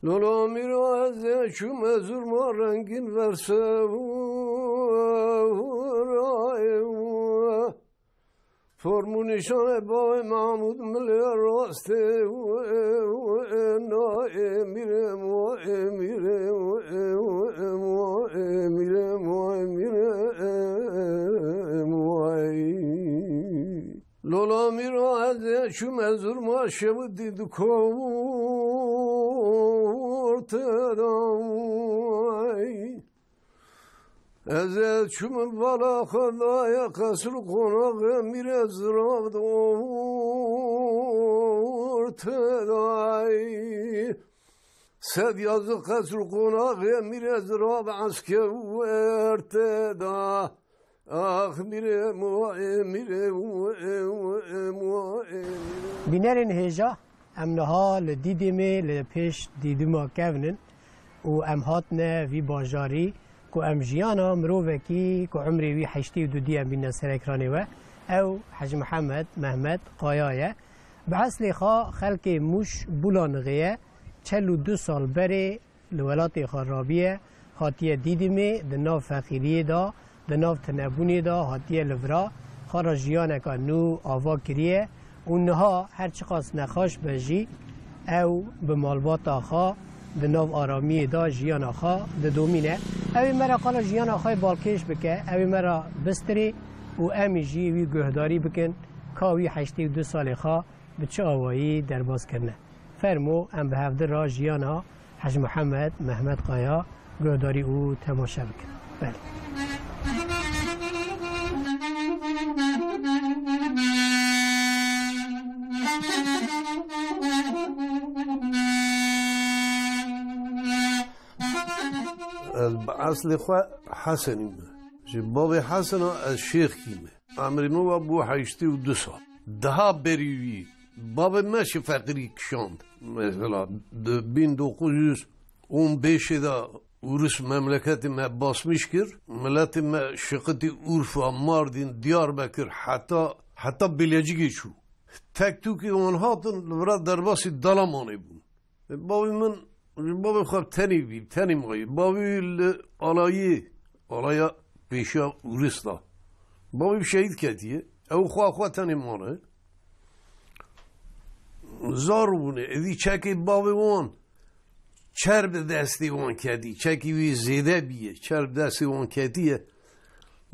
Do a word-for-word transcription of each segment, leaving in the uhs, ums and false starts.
Lola mîra ez ê çûme zurma rengîn verse. Formû nîşanê bavê Mahmûd milê rastê. Nayê mîrê, moyê mîrê, moyê mîrê, moyê mîrê, moyê mîrê, moyê. Lola mîra ez ê çûme zurma şev dî di kowr tê da. Ez ê çûme vala xwe daye qesr û qonaxê mîrê zirav dor tê da. Sed yazı qesr û qonaxê mîrê zirav eske wer tê da. Ax mîrê moyê mîrê moyê moyê moyê mîrê. Bînerên hêja, em niha li Dîdêmê li pêş Dîdima kevn in û em hatine vî bajarî ku em jiyana mirovekî ku emrê wî heştê û du dî em bîne ser ekranê we. Ew Hec Mihemed Mehmet Kaya ye. Bi eslê xwe xelkê Mûş Bulanixê ye. Çel û du sal berê li welatê xwe rabiye, hatiye Dîdimê, di nav feqîriyê de, di nav tinebûnê de hatiye li vira, xwe re jiyaneka nû ava kiriye û niha her çiqas nexweş be jî, ew bi malbata xwe di nav aramiyê de jiyana xwe didomîne. Ew ê me re qala jiyana xwe balkêş bike, ew ê me re bistirê û em jî wî guhdarî bikin, ka wî heştê û du salê xwe bi çi awayî derbas kirine. Fermo em bi hevdi re jiyana Hec Mihemed Mehmet Kaya guhdarî û temaşe bikin. Belê. Ez bi eslê xwe Hesenî me. Ji bavê Hesena ez Şêxkî me. Emrê min wa bû heştê û du sal. Daha berî wî, bavê me ji feqirî kişand. Mesela, di bin dokuz yüz on beşê de Urus memleketê me basmîş kir. Miletê me şiqitî Urfa, Mardin, Diyarbekir, heta, heta Bilecikê çû. Tek tûkê wan hatin, li vira derbasî Dalamanê bûn. Bavê min, bavê xwe tenê bî, tenê mayî. Bavê wî li alayê, alaya pêşiya Urus da. Bavê wî şehîd ketiye. Ew xwe xwe tenê mane. Zar bûne. Êdî çekê bavê wan çer bi destê wan ketî. Çekî wî zêde bîye. Çer bi destê wan ketiye.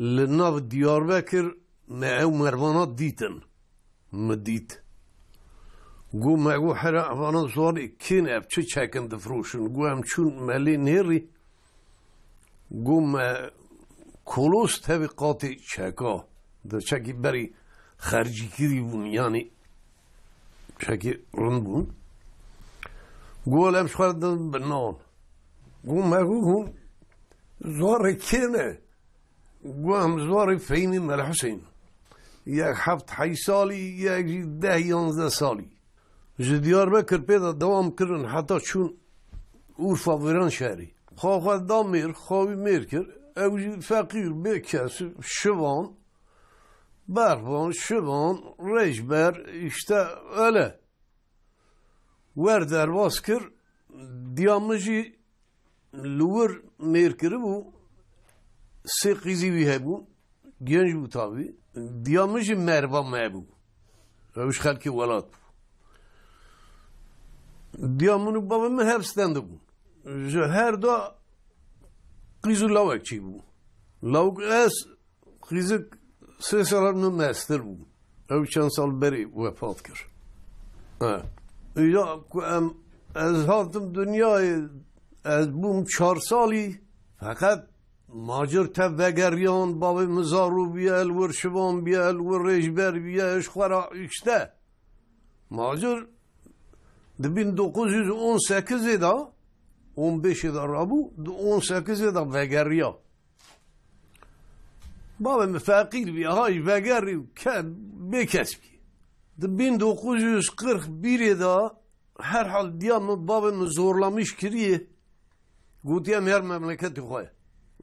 Li nav Diyarbekir me ew mervana dîtin. Min dît. Got, me got, here evana zarê kê ne, ev çi çekin difroşin? Got, em çûn me lê nêrî. Got, me kolos tevî qatê çeka. Di çekî berî xercîkirî bûn, yanî çekî rind bûn. Got, em ji xwe din bi nan. Got, me got, hûn zarê kê ne? Got, em zarê Feynî Mel Huseyîn. Yek heft heyş salî, yek jî deh yanzdeh salî. Ji Diyarbekir pê de dewam kirin heta çûn Urfa, Vîranşehirê. Xwe xwe da mêr, xwe wî mêr kir. Ew jî feqîr, bê kes, şivan, berxvan, şivan, rêjber, îşte öyle. Wer derbas kir, diya min jî li wir mêr kiribû, sê qîzî wî hebû, genc bû tabî. Diya min jî merva me bû. Ew ji xelkê welat bû. Diya min û bavê min hev stendibûn. Ji her da qîz û lawek çêbû. Lawik ez Xîzik sê sala min mestir bû. Ew çend sal berê wefat kir. E, îja ku em, ez hatim dinyayê, ez bûm çar salî, feqet Macir tev vegeriyan, bavê min zarû bûye, li wir şivan bûye, li wir rêjber bûye, ji xwe re îşte. Macir di bin dokuz yüz on sekizê de, on beşê de rabû, di on sekizê de vegeriya. Bavê min feqîr bûye, hay vegerî ke bê kes bûye. Di bin dokuz yüz kırk birê de herhal diya min, bavê min zorlamîş kiriye. Gotiye, "Em her memleketê xwe."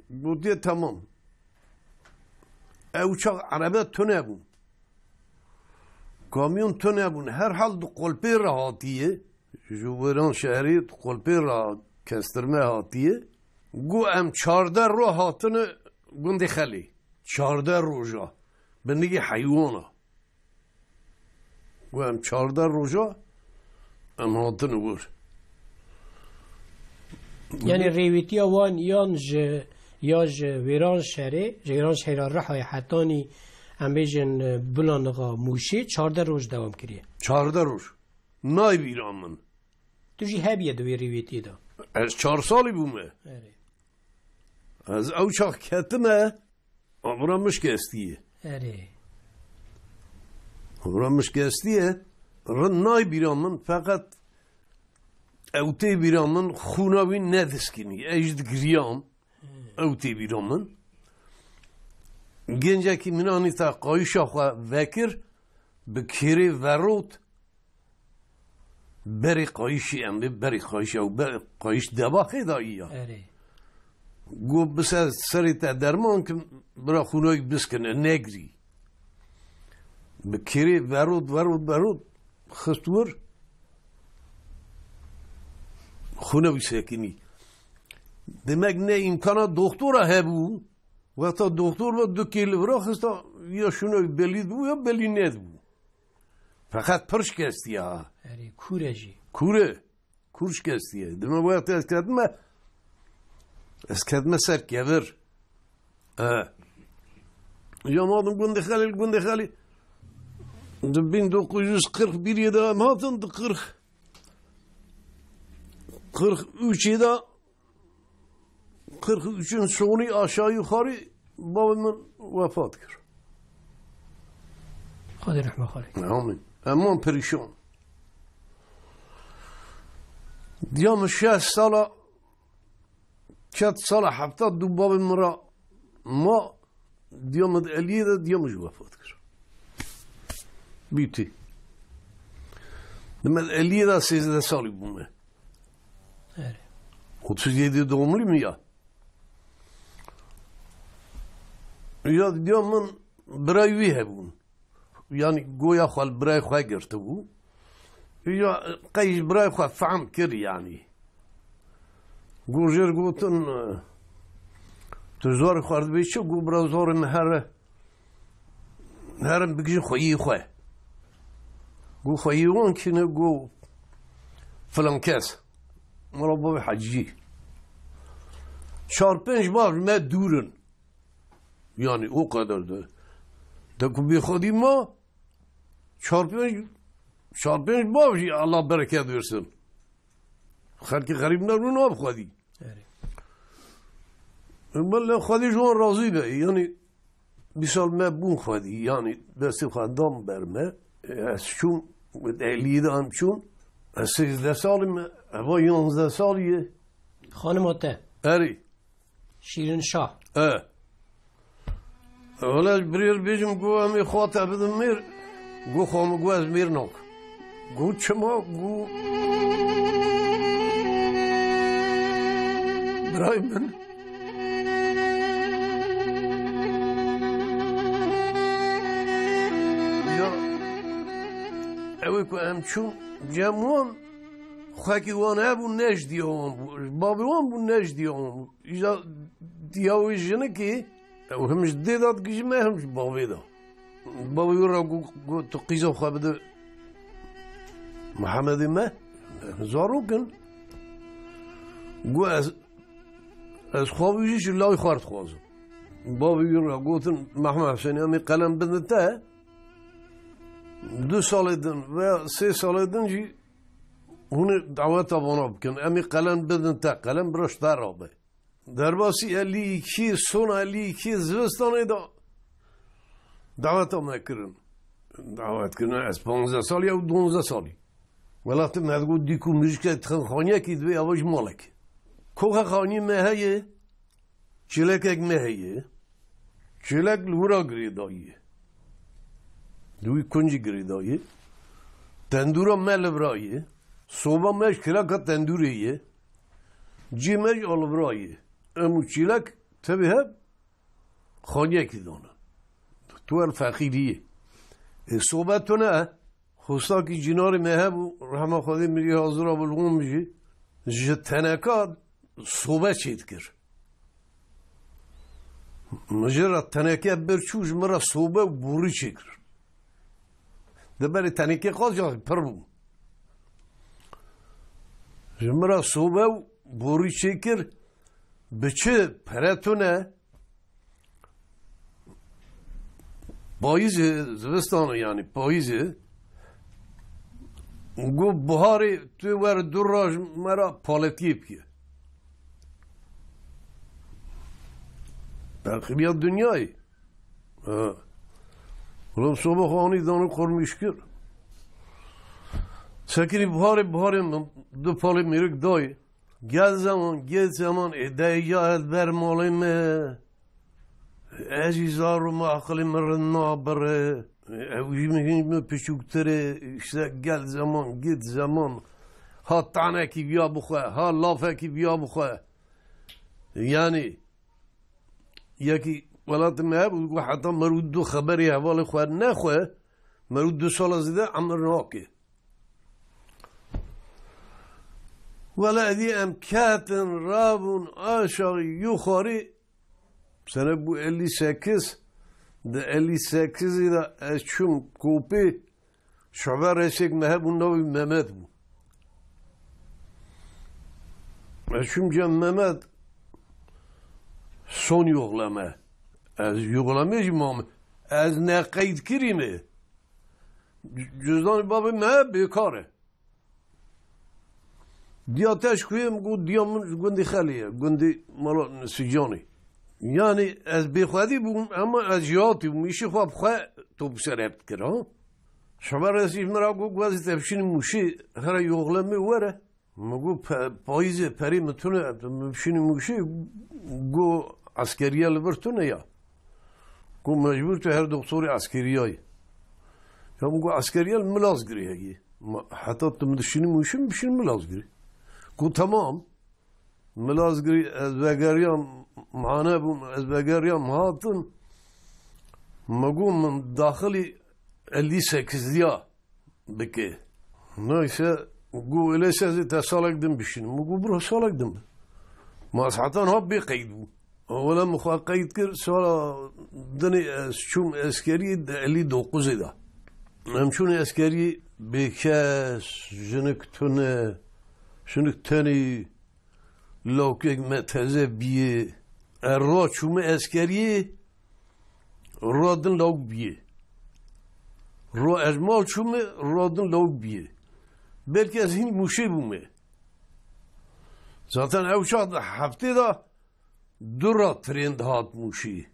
Gotiye, "Tamam." Ew çax erebe tune bûn. Kamyon tune bûn. Herhal di qolpê re hatiye. Ji Wêran şehrê di qolpê re kestirme hatiye. Got, "Em çardeh roj hatine gundê Xelê. Çardeh roja. Binigî heywana." Got, "Em çardeh roja em hatin wir." Yanî rêwîtiya wan yan ji, ya ji Wêran şerê, ji Wêran şehra Rihayê hetanî, em bêjin, Bulanixa Mûşê çardeh roj dewam kiriye. Çardeh roj. Nayê bîra min. Tu jî hebiye di wê rêwîtiyê de. Ez çar salî bûme. Erê. Ez ew çax ketime, abra min şikestiye. Erê. Abra min şikestiye, rind nayê bîra min, feqet ew tê bîra min, xûna wî nediskinî. Ez jî digiriyam, ew tê bîra min. Gencekî min anî te qayîşa xwe vekir, bi kêrê verot, berê qayîşê em bê, berê qayîşê ew, berê qayîş debaxê da î ya. Erê. Got, "Bise serê te derman kim, bira xûnayî biskine, negirî." Bi kêrê verot, verot, verot, xist wir, xûna wî sekinî. Demek ne îmkana doktora hebû, wexta doktor ve du kêl li vira xista, ya şûna wî belî dibû, ya belî nedibû. Feqet pir şikestiye ha. Erê, kûr e jî. Kûr e. Kûr şikestiye. Dime wextê ez ketime, ez ketime ser kevir. E. Ya ma hatin gundê Xelî, gundê Xelî. Di bin dokuz yüz kırk birê de em hatin, di kırk, kırk üçê de, kırk üçün sonî aşağı yukarı bavê min wefat kir. Xwedê rehme xwe lê. Amîn. Em man perîşan. Diya min şeş sala, çet sala hefta du bavê min ra ma, diya min di eliyê de diya min jî wefat kir. Bîtî. Di min di eliyê de sêzdeh salî bûme. Erê. Otuz yedi doğumluyum ya. Ya, ya min birayê wî hebûn. Yanî goya xwe li birayê xwe girtibû. Ya qey ji birayê xwe fehm kir yanî. Got jêr gotin, "Tu zorê xwe dibê çi?" Got, "Bira zorê min here." Herin bigijin xweyî xwe. Got, "Xweyî wan kî ne?" Got, "Filan kes." Mala bavê Hecî. Çar pênc bav me dûr in. Yanî o qeder de. De ku bê xwedî ma, çar pênc, çar pênc bav jî Allah bereket versin. Xelkê xerîb ne rû nav xwedî. Erê. Bele xwedî ji wan razî be. Yanî, vîsal me bûn xwedî. Yanî, destê xwe dan ber me. Ez çûm, elî de em çûn. Ez sêzdeh salî me. Eva yanzdeh salî ye. Xanima te? Erê. Şîrin Şah. E. Wele birêr bêjim, got, "Em ê xwe te bidin mêr." Got, "Xwe min got ez mêr nakim." Got, "Çima?" Got, "Birayê min." Ya, ew ê ku em çûn cem wan, xwekî wan hebû, ne ji diya wan bû. Bavê wan bû, ne ji diya wan bû. Îja diya wê jinikê, ew him ji dê de digijî me, him ji bavê de. Bavê wî re got, got, "Tu qîza xwe bide Mihemedê me, zarok in." Got, "Ez, ez xwe wî jî ji lawê xwe re dixwazim." Bavê wî re gotin, "Mehmed Husênê, em ê qelem bidin te." Du salê din veya sê salê din jî hûn ê daweta vana bikin. Em ê qelem bidin te, qelem bira ji te re be. Derbasî elî ikî, sona elî ikî zivistanê de daweta me kirin. Dawet kirin, ez panzdeh salî, ew duwazdeh salî. Welatê me digot dîk û mirîşkek dixin xaniyekî, divê ava ji malek. Koxa xaniyê me heye, çêlekek me heye. Çêlek li wira girêdayî ye. Di wî kuncî girêdayî ye. Tendûra me li vira ye. Soba me ji kiraka tendûrê ye. Cî me jî a li vira ye. Em û çêlek tevî hev xaniyekî dane. Tu wer feqîrî yê. Ê, sobe tune, xostakî cînarê me hebû, rehma Xwedê mirî hazira bû li wan jî, ji teneka sobe çêdikir. Min jê re teneke bir çû, ji min re sobe û borî çêkir. Di berê tenekê qaz ya pir bû. Ji min re sobe û borî çêkir, bi çi pere tune, payîzê, zivistan, yanî payîzê, got, biharê tu wer du roj me re paletiyê bike. Berxiriya dinyayê. Ha. Oğlum, soba xwe anî danî qurmîş kir. Sekinî biharê, biharê min du palê mêrik dayê. Gel zaman, gel zaman, ê dey ya ez ber malê me. Ez jî zar û me aqilê min rind nabire. Ew jî min hîn min piçûktir e. Îşte gel zaman, git zaman. Ha tanekî viya bixwe, ha lafekî viya bixwe. Yanî, yekî welatê me hebû, digot heta merû du xeberê hevalê xwe nexwe, merû du sala zêde emir nake. Wele edî em ketin, rabûn aşağı yuxarî, sene bû elî sekiz, di elî sekizî de ez çûm Kopê, şobe resêk me hebû, navî Mehmet bû. Ez çûm cem Mehmet, son yoxleme. Ez yoxlemê jî mam, ez ne qeyd kirî me. Cizdanê babê me bêkar e. Diya te ji ku ye? Min got, diya min ji gundê Xelê ye, gundê mala Nisîcanê. Yanî ez bêxwedî bûm, ema ez jêhatî bûm, îşê xwe bi xwe top ser hev dikir, ha? Şobe resî ji min re got, ku ez ê te bişînim Mûşê, here yoxlemê were. Min got, pe-, payîzê perê min tune, min bişînim Mûşê, got, eskeriya li vir tune ya. Got, mecbûr tu her doktorê eskeriya yî. Ya min got, eskeriya li Milazgirê heye. Ma, heta tu min dişînî Mûşê, min bişînim Milazgirê. Got, temam. Milazgirî ez vegeriyam, mane bûm, ez vegeriyam hatim. Me got, min daxilî elî sekizdiya bike. Neyse, got, öyleyse ez ê te salek din bişînim. Me got, bira salek din be. Ma ez hetan ha bê qeyd bû. Wele min xwe qeyd kir, sala dinê ez çûm eskeriyê di elî dokuzê de. Em çûne eskeriyê bêkes, jinik tune, jinik tenê, lawkek me teze biyê. Ez ra çûme eskeriyê, ra din lawk biyê. Ra ez mal çûme, ra din lawk biyê. Belkî ez hîn Mûşê bûme. Zaten ew çax di heftê de du ra tren dihat Mûşê.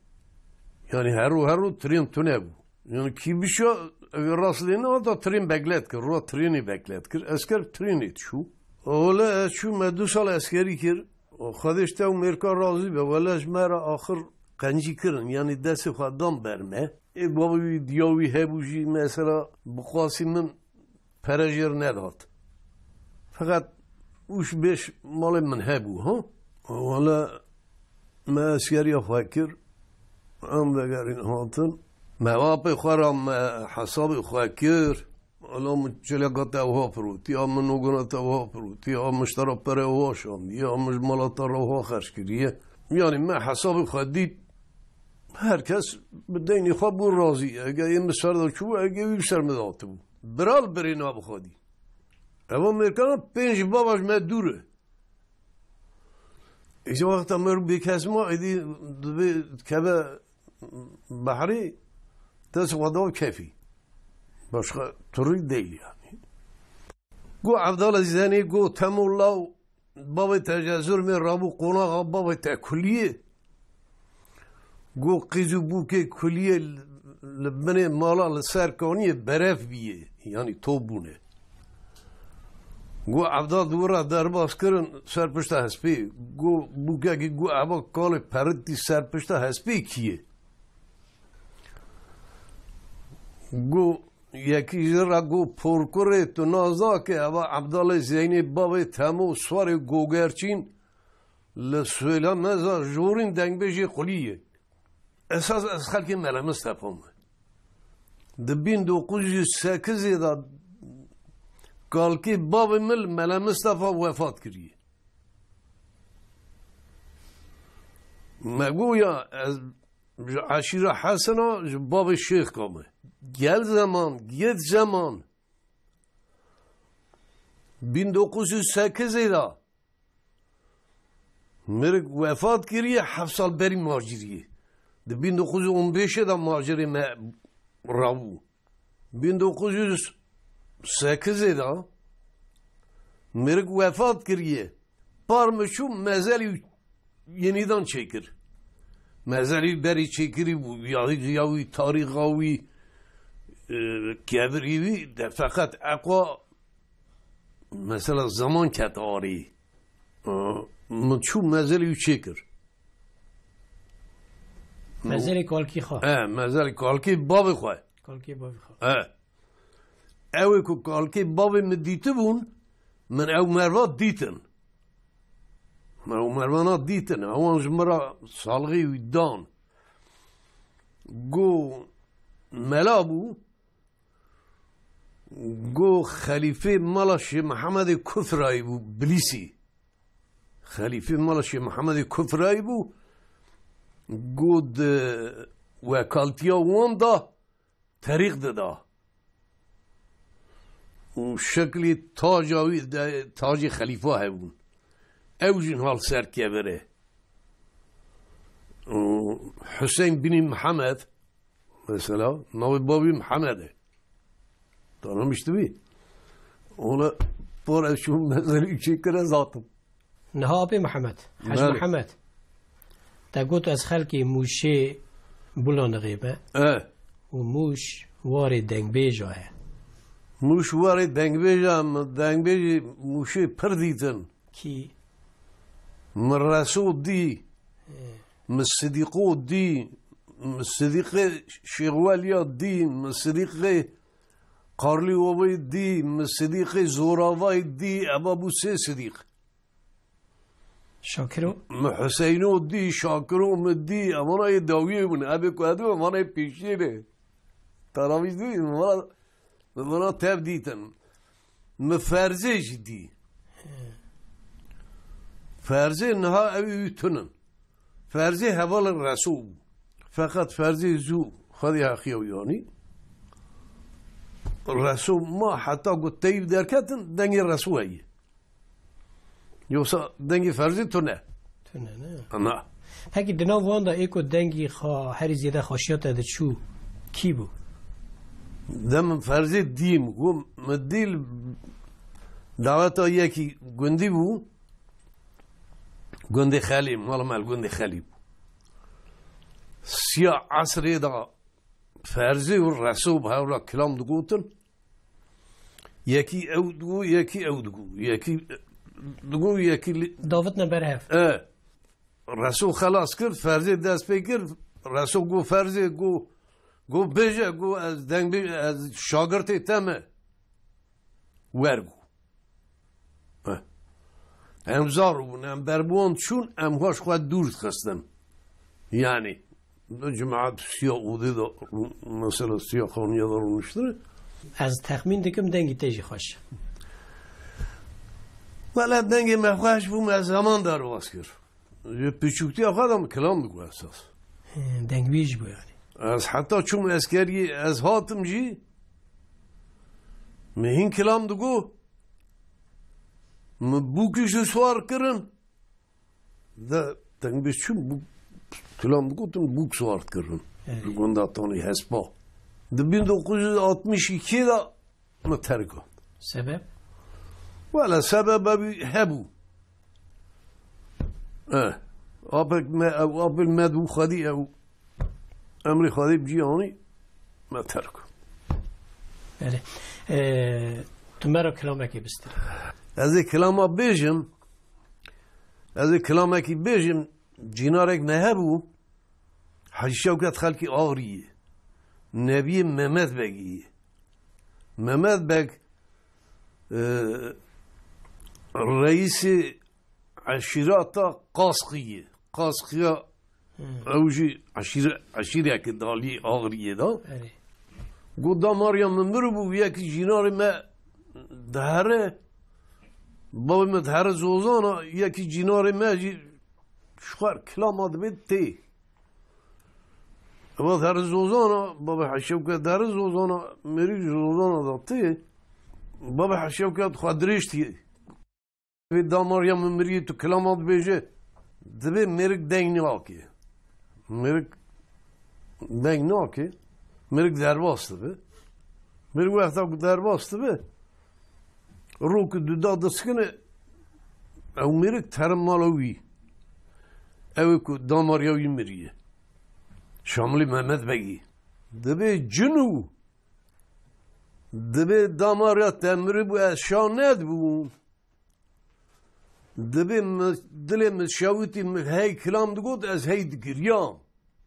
Yanî hero hero tren tune bû. Yanî kî bişa, ev rast lê nehata tren beklet kir, ra trenê beklet kir. Esker trenê çû. Wele ez çû, me du sal eskerî kir. Xwedê ji te û mêrka razî be. Wele ji me re axir qencî kirin. Yanî destê xwe dan ber me. Ê bavê wî, diya wî hebû jî mesela bi qasî min pere jêr nedat. Feqet ûş bêş malê min hebû, ha? Wele me eskeriya xwe kir, em vegerîn hatin. Me apê xwe re me hesabê xwe kir. Wele min çêleka te ew ha firotî, ya min nogona te ew ha firotî, ya min ji te re pere ew ha şandî, ya min ji mala te re ew ha xerc kiriye. Yanî me hesabê xwe dît, her kes bi deynê xwe bû razî. Ege yê min ser de çûbû, ege wî bi ser min de hatibû. Bira li birê nabixwedî. Eva mêrkana pênc bava ji me dûr e. Îca wexta merû bêkes ma, êdî divê dikeve behrê, dest xwe da kefî. Başqa turî değil yani. Go Evdala Zenê go temo law bavê te ji Erzurumê rabû qonaxa bavê te kuliyê. Got qîz û bûkê kuliyê li binê mala li ser kaniyê beref biyê, yanî top bûne. Got Evdal di wir re derbas kirin ser pişta hespê. Got bûkekî got eva kalê peritî ser pişta hespê kî ye? Got yekî ji re got porkurê tu naza ke eva Evdalê Zeynê bavê Temo Swarê Gogerçîn li Swêla Meza jorîn dengbêjê xulî ye. Esas ez xelkê Mele Mistefa me. Di bin dokuz yüz sekizê de kalkê bavê min li Mele Mistefa wefat kiriye. Me goya ez ji eşîra Hesena, ji bavê Şêxka me. Gel zeman, git zeman. Bin dokuz yüz sekizê de mirik wefat kiriye, heft sal berî maciriyê. Di bin dokuz yüz on beşê de macirê me rabû. Bin dokuz yüz sekizê de mirik wefat kiriye. Par min çû mezelî yenîdan çêkir. Mezelî berî çêkirî bû, ya, ya wî tarîxa wî, e, kevirî wî de feqet eqwa mesela zaman ket arî. E, min çû mezelî wî çêkir. Mezelê kalkî xwe. E, mezelî kalkî bavê xwe. Kalkê bavê xwe. E. Ew ê ku kalkê bavê min dîtibûn, min ew merva dîtin. Min ew mervana dîtin. Ewan ji min re salixê wî dan. Go mela bû. Go xelîfê mala Şêx Mihemedê Kufrayî bû, Bilîsî. Xelîfê mala Şêx Mihemedê Kufrayî bû. Go di wekaltiya wan da terîq dida. Û şeklî taca wî de, tacê xelîfa hebûn. Ew jî niha li ser kevir e. Û Huseyn binî Mihemed, mesela, navê bavî Mihemed e. Tanımıştı mı? Ona por ez şu mezarı çekire zaten. Niha apê Mihemed, Hec Belê. Mihemed, te got ez xelkê Mûşê Bulanixê me E. û Mûş warê dengbêja ye. Mûş warê dengbêja, min dengbêjî Mûşê pir dîtin. Kî? Min Reso dî, Ê. Min Sidîqo dî, min Sidîqê Şêxweliya dî, min Sidîqê Qarlîovê dî, min Sidîqê Zoravayê dî, eva bû sê Sidîq. Şakiro? Mi Huseyno dî, Şakiro mi dî, evana yê dawiyê bûn. Ebê ku hedû, evana yê pêşiyê ne. Taravî dî, evana, evana tev dîtin. Mi Ferzê jî dî. Ferzê niha ew û tunin. Ferzê hevalên Reso bû. Feqet Ferzê zû xwedî heqiya wî anî. Reso ma heta ku teyb derketin, dengê Reso heye. Yoksa dengê Ferzê tune. Tune ne? Ana. Peki di nav wan de ê ku dengî xwe herî zêde xweşiya te diçû kî bû? De min Ferzê dîm, ku min dî li daweta yekî gundî bû. Gundê Xelî, mala me li gundê Xelî bû. Siya esrê de Ferzê û Reso bi hev re kilam digotin. Yekî ew digo, yekî ew digo. Yekî digo, yekî li- Davitne ber hev. E, Reso xelas kir, Ferzê dest pê kir. Reso go Ferzê, go, go bêje, go ez dengbê, ez şagirtê te me. Wer go. Heh. Em zar bûn, em berbiwan çûn, em xwe ji xwe dûr dixistin. Yani, di cemaat siya odê de, mesela siya xaniya de rûniştine. Ez texmîn dikim dengî te jî xweş. Wele dengê me xweş bû, me zaman derbas kir. Ji piçûktiya xwe de min kilam digot esas. He, dengbêj bû yani. Ez heta çûm eskeriyê, ez hatim jî, min hîn kilam digot, min bûkî ji swar kirin. De dengbêj çûm bûk, kilam digotin, bûk swar kirin. Evet. Li gunda Tanî Hespa. Di bin dokuz yüz altmış iki de min terk got. Sebep? Wele sebeb hebû. Eh, apek me, ew apel me dû xwedî ew emrê xwedî bi cî anî me terk. Belê. Ee, tu me re kilamekê bistir. Ez ê kilama bêjim, ez ê kilamekî bêjim, cînarek me hebû, Hecî Şewket xelkî Axriyê, nebiyê Mehmet Begî. Mehmet Beg, e, reîsê eşîrata Qasqiyê. Qasqiya Hmm. ew jî eşîre-, eşîreke dalî Axriyê de. Erê. Got, damariya min miribû, yekî cînarê me dihere. Bavê me dihere Zozana, yekî cînarê me jî ji xwe kilama dibê tê. Ewa dihere Zozana, bavê Heşewket dihere Zozana, mêrik ji Zozana de tê. Bavê Heşewket xwe dirêj tê. Vê damariya min miriyê tu kilama dibêje, dibê mêrik deng nake. Mêrik deng nake, mêrik derbas dibe. Mêrik wexta ku derbas dibe, ro ku duda diskine, ew mêrik terin mala wî. Ew ê ku damariya wî miriye. Şamilî Mehmet Begî. Dibê cin û dibê damariya te miribû ez şa nedibûm. Dibê mi, dilê min şewitî, min hey kilam digot, ez hey digiriyam.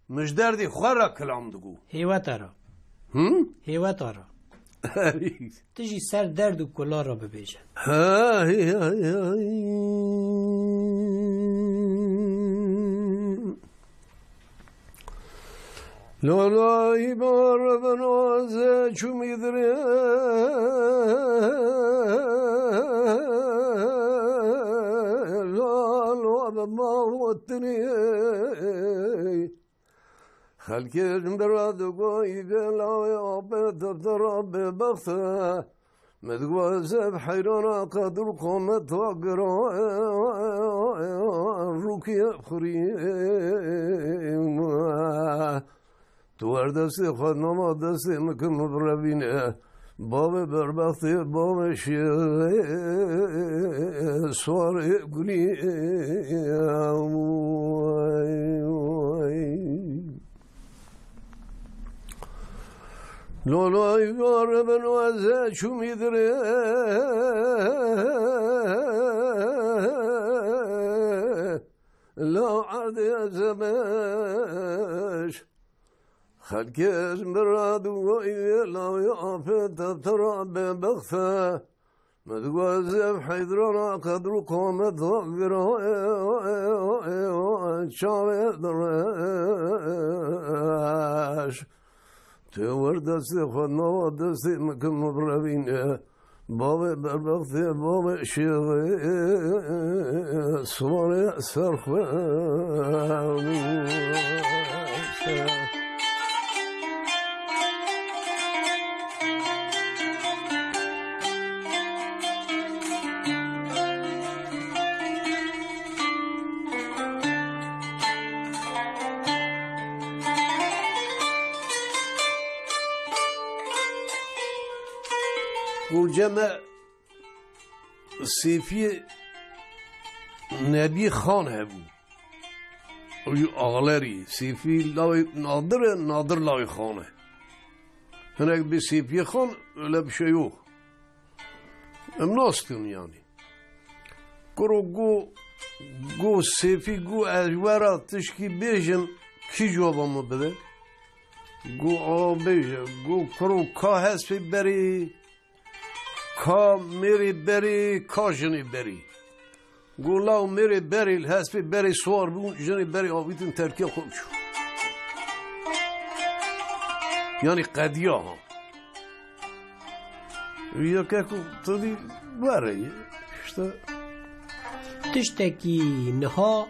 Min ji derdê xwe re kilam digot. Hêweta re. Hı? Hêweta re. Tu jî ser derd û kula re bibêje. Hey, hey, hey. Lalay bar benoze çumî dirê, lal we bi mal wetinê. Xelkê bira digoy vê lawê apê dibdira bêbexte. Min digot ez ê bi heyrana qedir û qomet ve gira rûkê xurî. Tu wer destê xwe nama destê min, kim min birevîne. Bavê berbextê, bavê şêxê, swarê gulî. Lolay var ben waze çumî dirê. La erdê zebeş. Xelkê ez mirad û wayê lawê afê te tira bêbexte. Me digot ez ê bi heydrana qedr û qomet ve gira çavê direş. Tê wer destê xwe nava destê min, kim min birevîne. Bavê berbextê, bavê şêxê, siwarê ser xwe. Gulceme Sêfiyê Nebî Xan hebû. Ew jî Axlerî. Sêfî lawê Nadir e, Nadir lawê Xan e. Hinek bê Sêfiyê Xan, öyle bir şey yok. Em nastin yani. Kuro go, go Sêfî, go ez wera tişkî bêjim, kî cevaba min bide? Go a bêje, go kuro ka hespê berê, ka mêrê berê, ka jinê berê. Go law mêrê berê li hespê berê siwar bûn, jinê berê avîtin terkiya xwe biçû. Yani qediya ha. Yeke ku tu dî were ye, işte. Tiştekî niha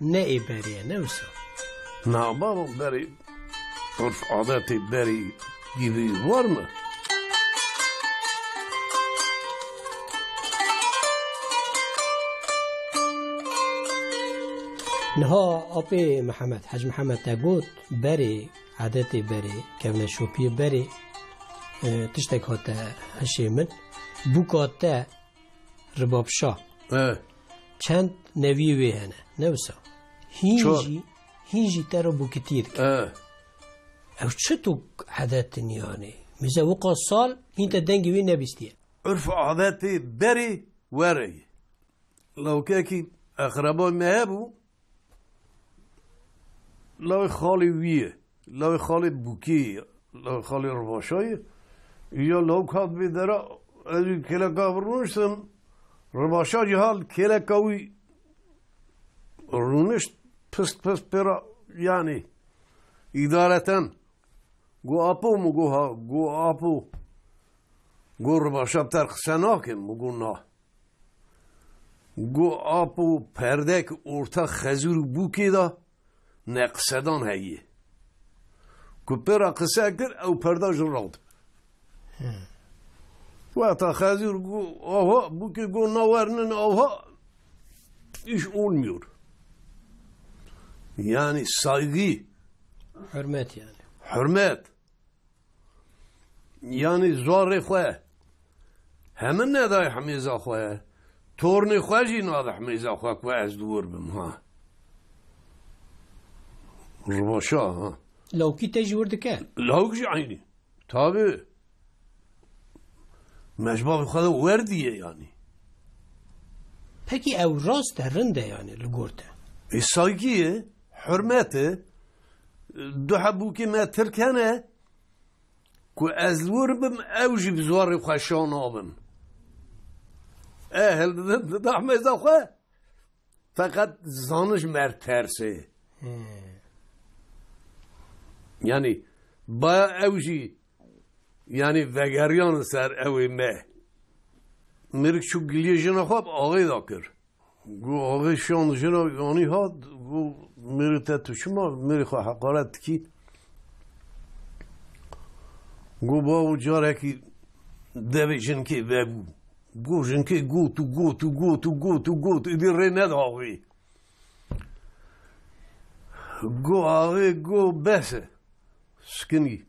ne ê berê ye, ne wisa? Na baba, berê, urf adetê berê gîvî war mı? Niha apê Mihemed, Hec Mihemed te got, berê, edetê berê, kevneşopiyê berê, e, tiştek hate hişê min. Bûka te Ribab Şah. He. çend neviyê wê hene. Ne wisa. Hîn Ço- jî, hîn jî te re bûkitiyê dike. E. Ew çi tu edetin yani? Mize wiqa sal hîn te dengê wî nebîstiye. Urf adetê berê were ye. Lawkekî eqreba me hebû, lawê xalê wî ye, lawê xalê Bûkê ye, lawê xalê Ribaşa ye. Ya lawk hat vê dera, ez û kêleka rûniştim, Ribaşa jî hat kêleka wî rûnişt, pist pist pê re, yanî, îdareten. Got, "Apo," min got, "ha," got, "Apo." Got, "Ribaşa bi te re qise nake," min got, "Na." Got, "Apo, perdek orta Xezûr û Bûkê de neqsedan heye. Ku pê re qise kir, ew perda ji radibe." Wexta Xezûr got, "Aha," Bûkê got, "Na wernin aha, iş olmuyor." Yani saygı. Hürmet yani. Hürmet. Yani zarê xwe. Hemin nedayê hemêza xwe. Tornê xwe jî nade hemêza xwe ku ez li wir bim, ha. Ribaşa, ha. Lawkî te ji wir dike? Lawk jî eynî. Tabi. Me ji bavê xwe de werdiye yani. Pekî ew rast e, rind e yani li gor te? Ê saygî ye, hurmet e. Du hebûkê me Tirk hene. Ku ez li wir bim, ew jî bi ziwarê xwe şa nabin. E, hildidin dida hemêza xwe. Feqet zaniş mer tersê. He. Yani, baya ew jî, yani, vegeriyan ser ew ê me. Mirik çû giliyê jina xwe bi axê da kir. Got, "Axê şan jina yanî hat, got, mêrê te tu çima mêrê xwe heqaret dikî?" Got, "Bavo, carekî devê jinkê vebû." Got, "Jinkê got û got û got û got û got, êdî rê neda axê." Got, "Axê," got, "bes e." Sikinî.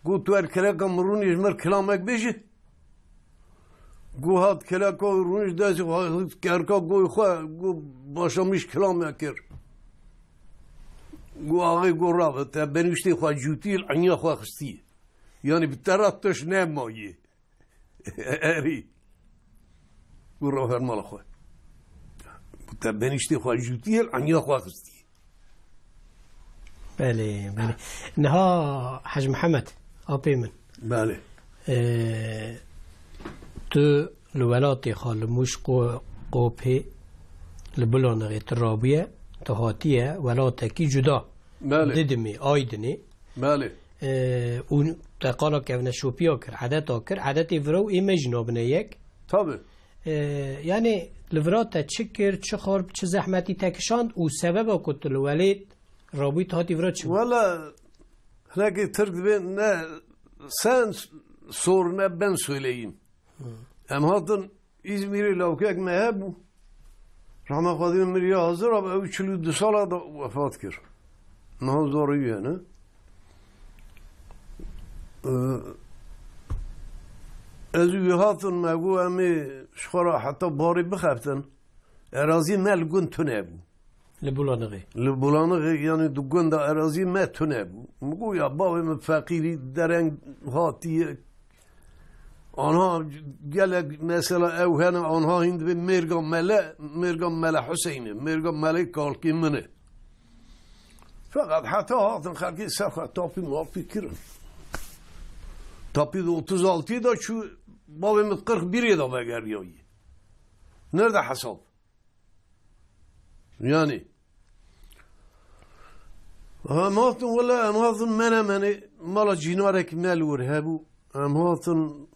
Got, "Tu her keleka min rûnî ji mir kilamek bêje." Got, hat keleka rûnî ji destê xwe kerka goy xwe, got, "Başa min ji kilamek kir." Got, "Axê," got, "rabe, te benîştê xwe cûtî li enya xwe xistî. Yani bi te re tiş nemaye." Erî. Û rafer mala xwe. Te benîştê xwe jûtiyê, enya xwe xistî. Belê, belê. Niha Hec Mihemed, apê min. Belê. Ee, tu li welatê xwe, li Mûş Qo-, Qopê, li Bulanixê tu rabûye, tu hatiye welatekî cuda. Belê. Didimê, Aydinê. Belê. E, û te qala kevneşopiya kir, edeta kir, edetê vira û ê me jî nabine yek. Tabii. E, yani li vira te çi kir, çi xorb, çi zehmetî te kişand û sebeba ku tu li welêt rabûyî tu hatî vira çi bû? Wala, hinekî Tirk dibê ne sen sor ne ben söyleyeyim. Hı. Em hatin Îzmîrê lawkek me hebû. Rehma Xwedê min ya hazir ab, ew çil û du sala da wefat kir. Niha zarî wî hene. Ee, ez û wî hatin me got, "Em ê ji xwe re heta barê bixebtin." Erazî me li gund tune bû. Li Bulanixê. Li Bulanixê, yani di gunda erazî me tune bû. Min got, "Ya bavê min feqîrî dereng hatiye." Anha gelek mesela ew hene, anha hîn dibê mêrga mele, mêrga mele Huseyne, mêrga mele kalkê min e. Feqet heta hatin xelkê ser xwe tapî mapî kirin. Tapî di otuz altı da çû bavê min qirx birê da vegeriyayî. Nerede hesab? Yani. Em hatin, wele em hatin menemenê mala cînarek me li wir hebû. Em hatin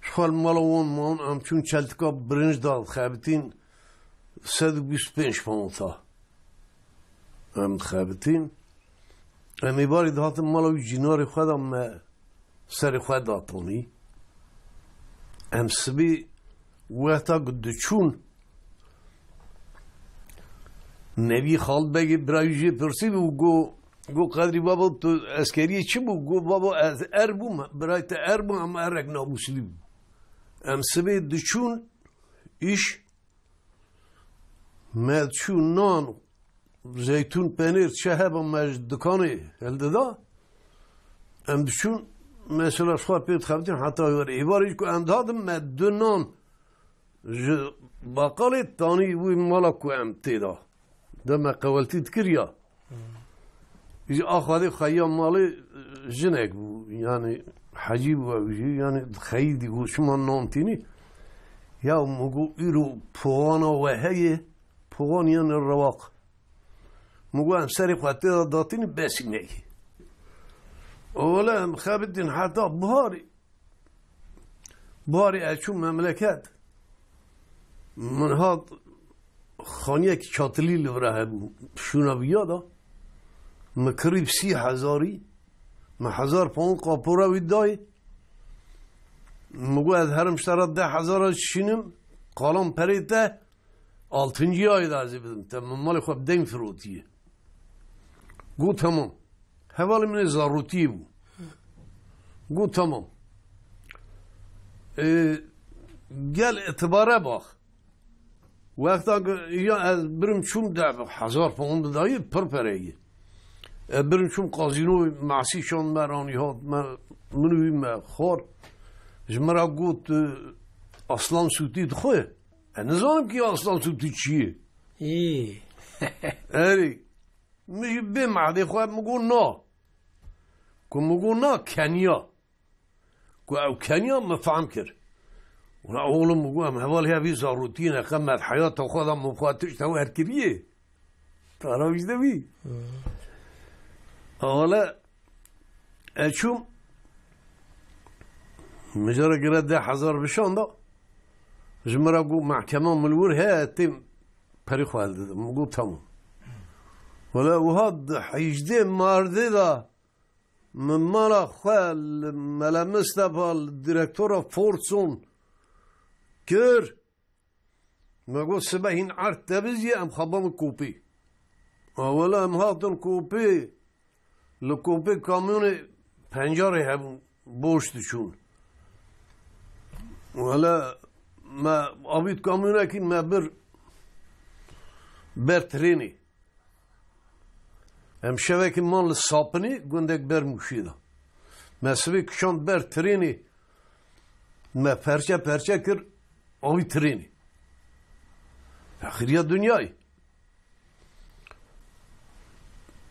ji xwe li mala wan man, em çûn çeltika birinc da xebitîn, sed û bîst û pênc pound da. Em dixebitîn. Em ê barî dihatin mala wî cînarê xwe da me serê xwe datonî. Em sibê wexta ku diçûn, Nebî Xalid Begê birayî jê pirsî bû, go, go, "Qedrî babo, tu eskeriyê çi bû?" Go, "Babo, ez er bûm, birayê te er bû, ama erek namûslî bû." Em sibê diçûn, îş, Me çû nan, zeytûn, penêr, çi heba me ji dikanê hildida. Em diçûn, mesela, ji xwe pê dixebitîn heta êvarê. Êvarê jî ku em dihatin, me du nan ji baqalê tanî wî mala ku em tê da. De me qeweltî dikir ya. Ji a Xwedê xeya malê jinek bû. Yani hecî bû ew jî. Yani xeyî dî got, "Şima nan tînî?" Ya min got, "Îro powana we heye, powan yên rewaq." Min got, "Em serê xwe tê de datînî, besî neyê." Wele em xebitîn heta biharê. Biharê ez çûm memleket. Min hat xaniyekî çatilî li vir hebû. Şûna viya da. Min kirî bi sî hezarî. Min hezar pound qapora wî dayê. Min got, "Ez herim ji te re deh hezara dişînim. Kalan perê te." Altıncı ayda ez ê bidim te, min malê xwe bi deyn firotiye. Got, "Tamam." Hevalê min ê zarotiyê bû. Got, "Tamam." Ê, gel itibare bak. Wexta ku ya ez birim çûm de hezar pound dayî pir pereyê. Ez birim çûm qazîno, masî şand me ranî hat me, min û wî me xwar. Ji min re got, "Aslan sûtî dixwe." Ez nizanim ki aslan sûtî çi ye. Î. Erê. Min jî bê mehdê xwe min got na. Ku min got na, Kenya. Ku ew Kenya, min fehm kir. Wela oğlum, min got, em hevalê hevî zarotî ne, qe me heyata xwe de min xwe tişt hewer kiriye. Tara wî de bî. Hmm. Wele ez çûm, min cara gire deh hezar bişanda. Ji min re got, "Mehkema min li wir heye, têm perî xwe hildidim." Min got, "Tamam." Wele wiha di hejdê mardê de min mala xwe li Mele Mistefa, li direktora Fortson kir. Me got, "Sibe hîn erd tevizî, em xwe bibin Kopî." A wele em hatin Kopî. Li Kopê kamyonê pencarê hebûn, boş diçûn. Wele me avît kamyonekî me bir ber trênê. Em şevekî man li Sapinê, gundek ber Mûşê de. Me sibê kişand ber trênê, me perçe perçe kir, avî trênê. Axiriya dinyayê.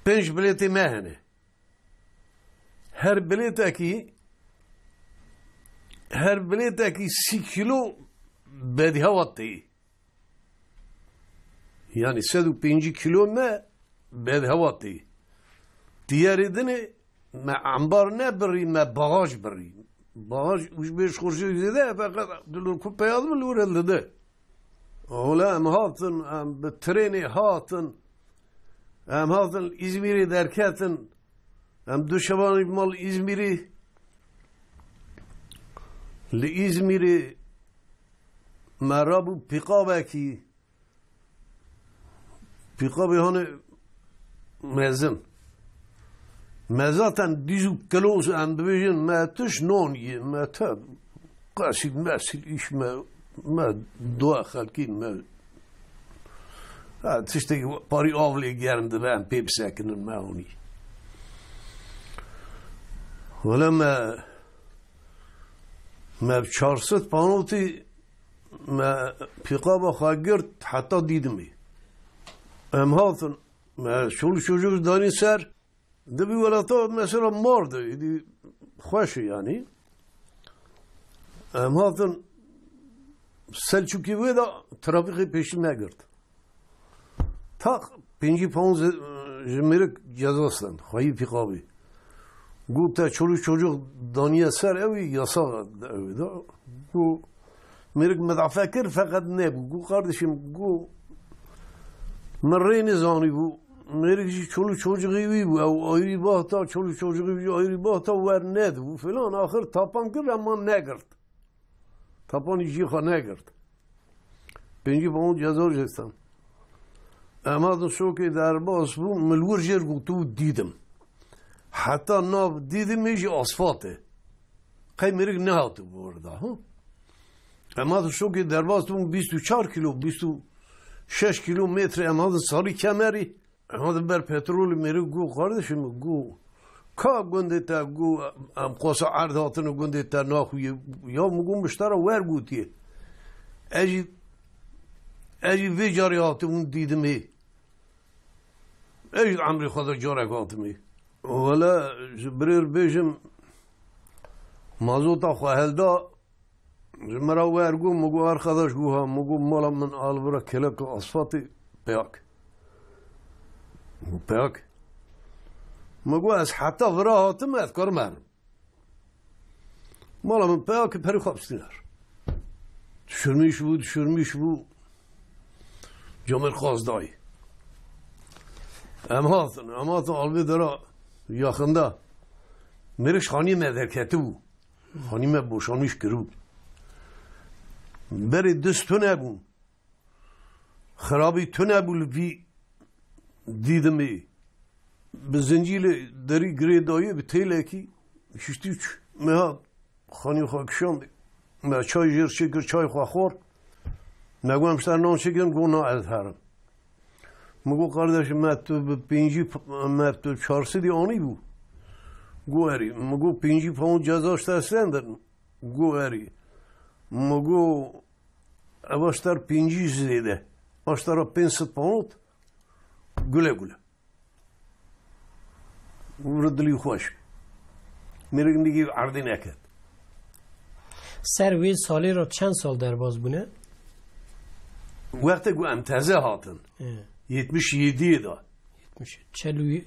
Pênc bilêtê me hene. Her bilêtekî, her bilêtekî sî kîlo bedhewa tê. Yani sed û pêncî kîlo me bedhewa tê. Diyarê dinê me embar nebirî, me bagaj birî. Bagaj û ji bêş xurşî zêde, feqet dilor ku peyaz min li wir dide. Ola em hatin, em bi trênê hatin. Em hatin Îzmîrê derketin. Em du şevanî mal Îzmîrê. Li Îzmîrê me rabû pîqabekî. Pîqabê hane mezin. Me zaten dîz û kiloz em dibêjin, me tiş non yê, me te qesîl mesîl îş me, me dua xelkîn me. Ha, tiştekî parî av lê germ dibe, em pê bisekinin me honî. Wele me, me bi çar sed panotî me pîqaba xwe girt heta Dîdimê. Em hatin, me çolî çocuk danî ser, di vî welata mesela mar de, îdî xweş e yanî. Em hatin Selçukî wê de trafîkê pêşî negirt. Tak pêncî pound ji, ji mêrik ceza stend, xweyî pîqabî. Got, "Te çolî çocuk daniye ser, ew ê yasa ew ê da." Got, mêrik medafe kir, feqet nebû. Got, "Kardeşim," got, "min rê nizanî bû. Mêrik jî çolî çocukî wî bû. Ew ayrî bahta, çolî çocukî wî ayrî bahta wer nedibû." Filan, axir tapan kir, ema negirt. Tapanî jî xwe negirt. Pêncî pound ceza jê stan. Em hatin şokê derbas bû, min li wir jêr gotibû Dîdim. Heta nav Dîdimê jî asfalt e. Qey mêrik nehatibû orada, ha? Em hatin şokê derbas bûn, bîst û çar kilo, bîst û Şeş kîlometre em hatin Salî Kemerî. Em hatin ber petrolê mêrê got, kardeşim, got, ka gundê te, got, em qosa erd hatine gundê te naxuye. Ya min got, min ji te re wer gotiye. Ez jî, ez jî vê carê hatibûm Dîdimê. Ez jî di emrê xwe de carek hatime. Wele ji birêr bêjim, mazota xwe helda, ji min re wer got, min got, "Erxedaş," got, "ha," min got, "mala min a li vira kêleka asfaltê peyakê." Min got, "Peyak?" Min got, "Ez heta vira hatime, ez karim herim." Mala min peyakê perê xwe bistîne. Dişirmîş bû, dişirmîş bû. Camêr qaz dayî. Em hatin, em hatin alvê dera yaxinda. Mêrê ji xaniyê me derketibû. Xanî me boşanîş kiribû. Berê dist tune bûn. Xirabî tune bû li vî Dîdimê. Bi zincîlê derî girê dayê bi têlekî şiştî û çû. Me hat xanî xwe kişandî. Me çay jêr çêkir, çay xwe xwar. Me got, "Em ji te nan çêkin?" Got, "Na, ez herim." Min got, "Kardeşim, me tu bi pêncî, me tu çar sedî anîbû." Got, "Erê." Min got, "Pêncî pound ceza ji te stendin?" Got, "Erê." Min got, "Ev aşter pêncî zêde. Aştera pênc sed pound." Gule gule. Û dilî xweş. Mêrik nigî erdê neket. Ser wê salê re çend sal derbas bûne? Wextê ku em teze hatin, He. yetmiş yediyê de. Yetmiş, çel û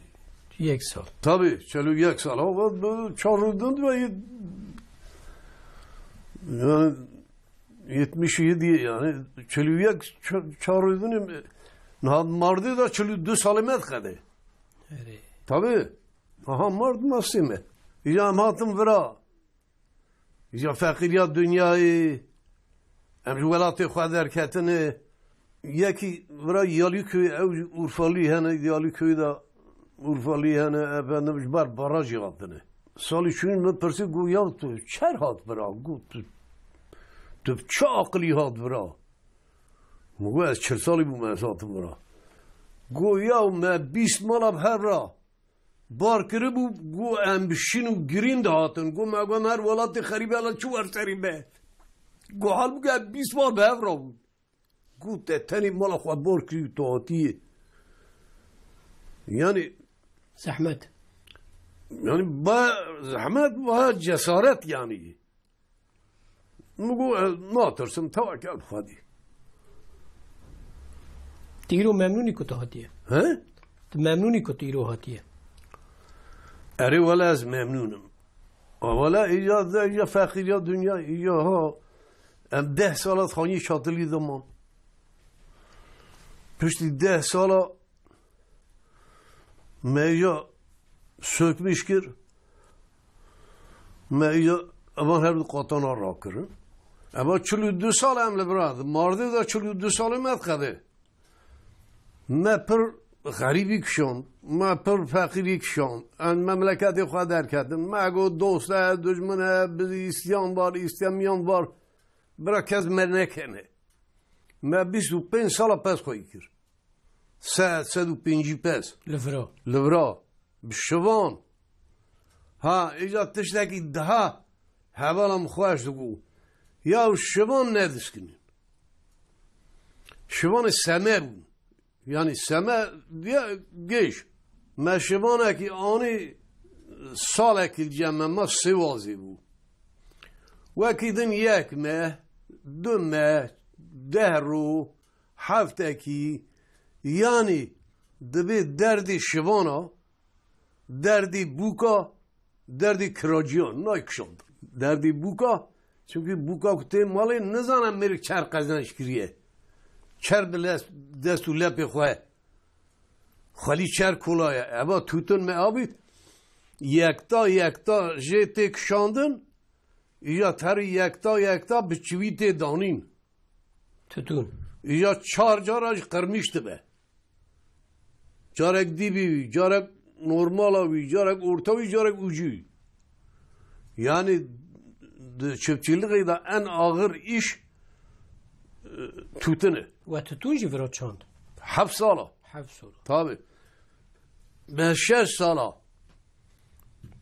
yek sal. Tabii, çel û yek sal. Ama bu çar rûdin ve yet-, yani yetmiş yedi yani, çel û yek ça-, çar rûdin, niha mardê de çel û du salê me dikede. Erê. Tabii. Aha, mard mastê me. Ya em hatin vira. Ya feqîriya dinyayê. Em ji welatê xwe derketine. Yekî vira Yalîköyê, ew jî Urfalî hene, Yalîköyê de Urfalî hene, efendim, ji ber barajê hatine. Salî çûyîn min pirsî, got, "Ya tu çer hat vira?" Got, "Tu, tu bi çi aqilî hat vira?" Min got, "Ez çil salî bûm ez hatim vira." Got, "Ya me bîst mala bi hev ra bar kiribû, got, em bi şin û girîn dihatin. Got, me got, em her welatê xerîbe, hela çi wer serî be?" Got, "Halbûke em bîst mal bi hev ra bûn." Got, "Te tenê mala xwe bar kirî û tu hatiyê." Yani Zehmet. Yani ba zehmet, ba cesaret yani. Min got, "Ez natirsim, tewekel bi Xwedê." Tu îro memnûnî ku tu hatiye? He? Tu memnûnî ku tu îro hatiye? Erê wele ez memnûn im. A wele îca de, îca feqîriya dinya, îca ha. Em deh sala xanî çatilî de man. Piştî deh sala me îca sökmîş kir. Me îca evan her du qatana rakirin. Eva çil û du sal em li vira di. Mardê de çil û du salê me diqede. Me pir xerîbî kişand. Me pir feqîrî kişand. Em memleketê xwe derketin. Me got dost e, dijmin e, bi îstiyan var, îstemiyan var. Bira kes me nekene. Me bîst û pênc sala pez xwe kir. Sed, sed û pêncî pez. Li vira. Li vira. Bi şivan. Ha, îca tiştekî daha hevala min xweş digot. Ya şivan nediskinin. Şivanê seme bûn. Yani seme diye geç. Me şivanekî anî salekî li cem me, me sêwazê bû. Wekî din yek meh, du meh, deh rû, heftekî, yanî dibê derdê şivana, derdê bûka, derdê kiraciyan nayê kişand. Derdê bûka, çimkî bûka ku tê malê nizane mêrik çer qezenc kiriye. Çer bi les-, dest û lepê xwe xwelî çer kola ye. Eva tûtin me avît, yekta yekta jê tê kişandin, îja terî yekta yekta bi çivî tê danîn. Tûtin. Îja çar cara jî qirmîş dibe. Carek dîbî wî, carek normala wî, carek orta wî, carek ucî wî. Yani di çiftçîlixê de en axir îş, e, tûtin e. We tütün jî viro çand? Heft sala. Heft sala. Tabii. Me şeş sala.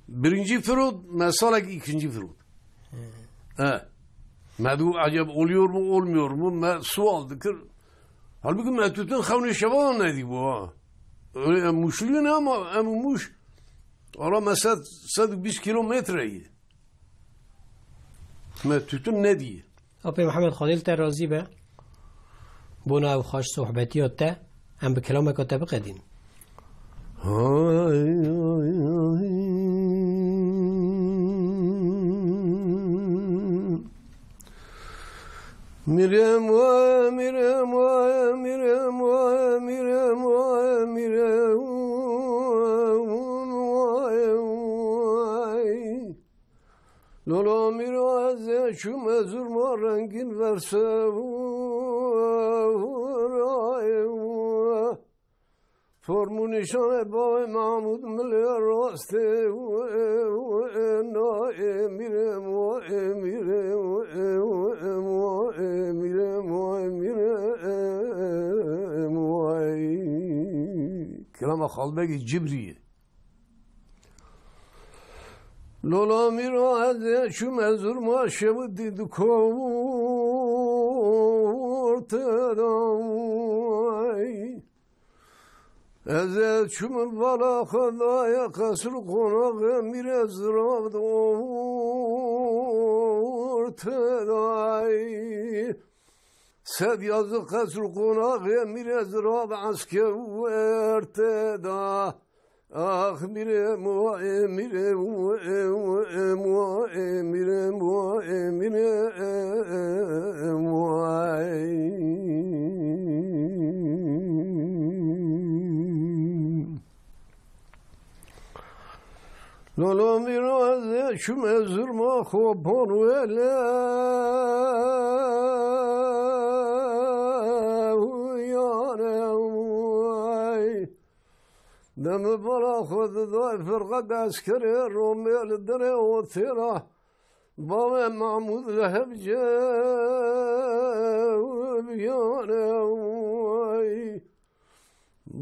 Birinci firot, me salek ikinci firot. He. Me du acaba oluyor mu, olmuyor mu? Me sual dikir. Halbuki me tütün xewnê şevan nedî bu ha. Öyle em muşluyun ama em muş. Ara me sed, sed û bîst kilometre ye. Me tütün nedî. Apê Mihemed Xwedê li te razî be. Bona ew xweş sohbetiya te, em bi kelameka te biqedîn. Mirem we, mirem we, mirem we, mirem we, mirem we, mirem we. Lola mîra ez ê çûme zûrma rengîn verse rayê. Form û nîşanê bavê Mahmûd milê rastê nayê mîrê moyê mîrê moyê mîrê moyê mîrê moyê. Kirama Xalbegî Cibrî ye. Lola mîra ez ê çûme zûrma şewitî di korte da. Ez ê çûme vala xwe daye qesr û qonaxê mîrê zirav di orte da. Sed yazı qesr û qonaxê mîrê zirav esker werte da. Ax mîrê moyê mîrê moyê moyê mîrê moyê mîrê moyê. Lolo mîra ez ê çûme zirma xwe bon wele yare. Demi bala xwe didayê firqek eskerê Romê li derê otêla. Bavê Mahmûd li hevce biyane.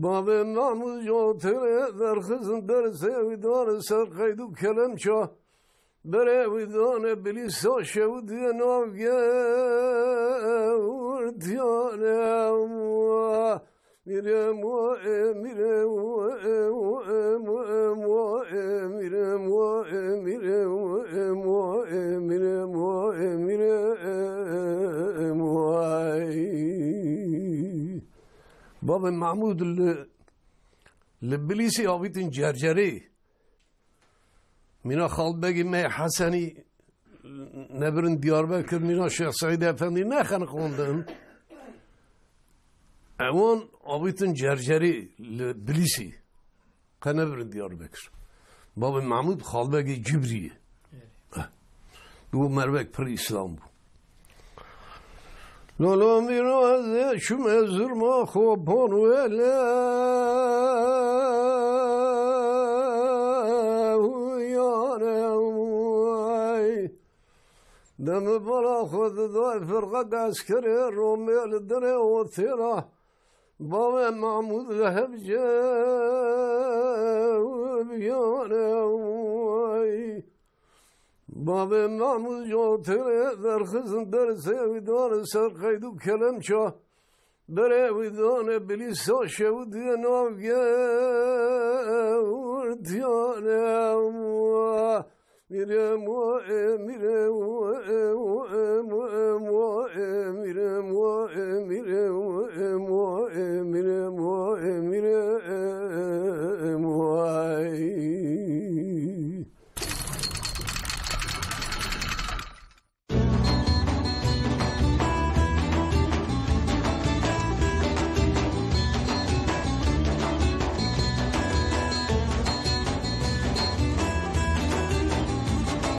Bavê Mahmûd ji otêlê derxistin dersê wî dane ser qeyd û kelemça. Berê wî dane bilîsa şewitiyê nav gewrtiyane. Mîrê moyê mîrê moyê moyê mîrê moyê mîrê moyê mîrê moyê mîrê moyê mîrê moyê. Babê Mahmûd li, li Bilîsê avîtin Cercerê. Mîna Xalbegî me Hesenî nebirin Diyarbekir, mîna Şêx Seîd Efendî nexeniqandin. Ewan avîtin Cercerî li Bilîsî. Qe nebirin Diyarbekir. Babê Mahmûd Xalbegî Cibrî ye. Eh. Bû mervek pir Îslam bû. Lolo mîro ez ê çûme zirma xwe bon wele yare. Demi bala xwe didayê firqek eskerê Romê li derê otêla. Bavê Mahmûd li hevce biyane. Babê Mahmûd ji otêlê derxistin dersê wî dane ser qeyd û kelemça. Berê wî dane bilîsa şewitiyê nav gewrtiyane. Mîrê moyê mîrê moyê moyê moyê mîrê moyê mîrê moyê moyê mîrê moyê.